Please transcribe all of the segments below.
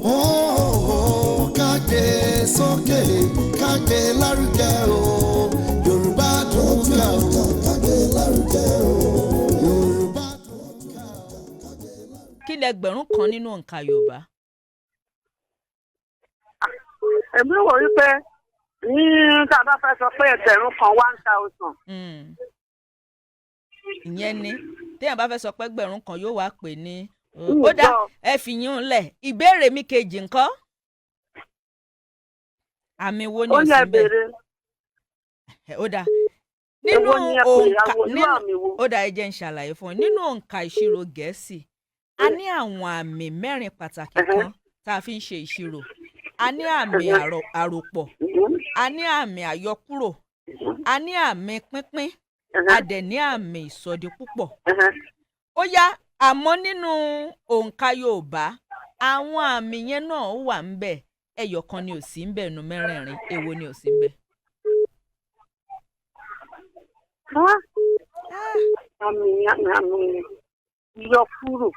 Ó ká gbé sókè, ká gbé lárugẹ o. Yorùbá dùn ká o. Ká gbé lárugẹ o. Yorùbá dùn ká o. Kí ni ẹgbẹ̀rún kan nínú òǹkà Yorùbá? Èmi wò wípé ní tá a bá fẹ́ sọ pé 1000, 1000. Ìyẹn ni téèyàn bá fẹ́ sọ pé ẹgbẹ̀rún kan, yóò wá pè ní. Mm, Ó dá. Gbọ́. Ẹ fi yín lẹ̀. Ìbéèrè mi kejì ńkọ́? Àmì wo ni Ó ò sí yẹ ń bẹ̀? béèrè. Ó dá. Nínú Èwo ni ẹ pè? òǹkà Àwọn inú nínú àmì wo? Ó dá, ẹ jẹ́ n ṣàlàyé fún ọ. Nínú òǹkà ìṣirò Gẹ̀ẹ́sì, a ní àwọn àmì mẹ́rin pàtàkì kan tá a fi ń ṣe ìṣirò. A ní àmì àròpọ̀, a ní àmì àyọkúrò, a ní àmì pínpín, a dẹ̀ ní àmì ìsọdipúpọ̀. Ó yá, àmọ́ nínú òǹkà Yorùbá, àwọn àmì yẹn náà wà ń bẹ̀. Ẹyọ kan ni ò sí ń bẹ̀ nu mẹ́rẹ̀ẹ̀rin. Èwo ni ò sí ń bẹ̀? Há? Àmì ìyọkúrò.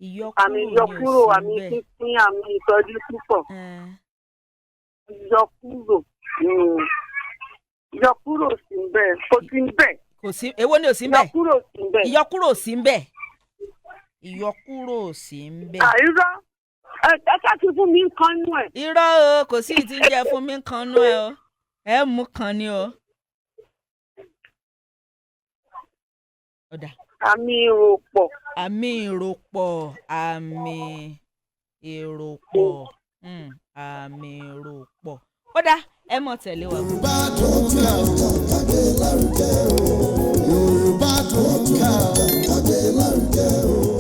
Ìyọkúrò Àmì ni ò ìyọkúrò, sí ń àmì bẹ̀. pínpín, àmì ìtọ́jú púpọ̀. Ìyọkúrò. Ìyọkúrò sí ń bẹ̀. Kò sí ń bẹ̀. Kò sí. Èwo ni ò sí ń bẹ̀? Ìyọkúrò sí ń bẹ̀. Ìyọkúrò sí ń bẹ̀. Ìyọkúrò sí ń bẹ̀. Àìrọ́. Ẹ ká ti fún mi kan nú ẹ̀. Irọ́ o, kò sí ìtí ń jẹ fún mi kan nú ẹ o. Ẹ mú kan ni o. Ó dà. Àmì ìròpọ̀. Àmì ìròpọ̀, àmì ìròpọ̀, àmì ìròpọ̀. Ó dá, ẹ mọ̀ tẹ̀lé wa. Yorùbá dùn ká o. Ká gbé lárugẹ o. Yorùbá dùn ká o. Ká gbé lárugẹ o.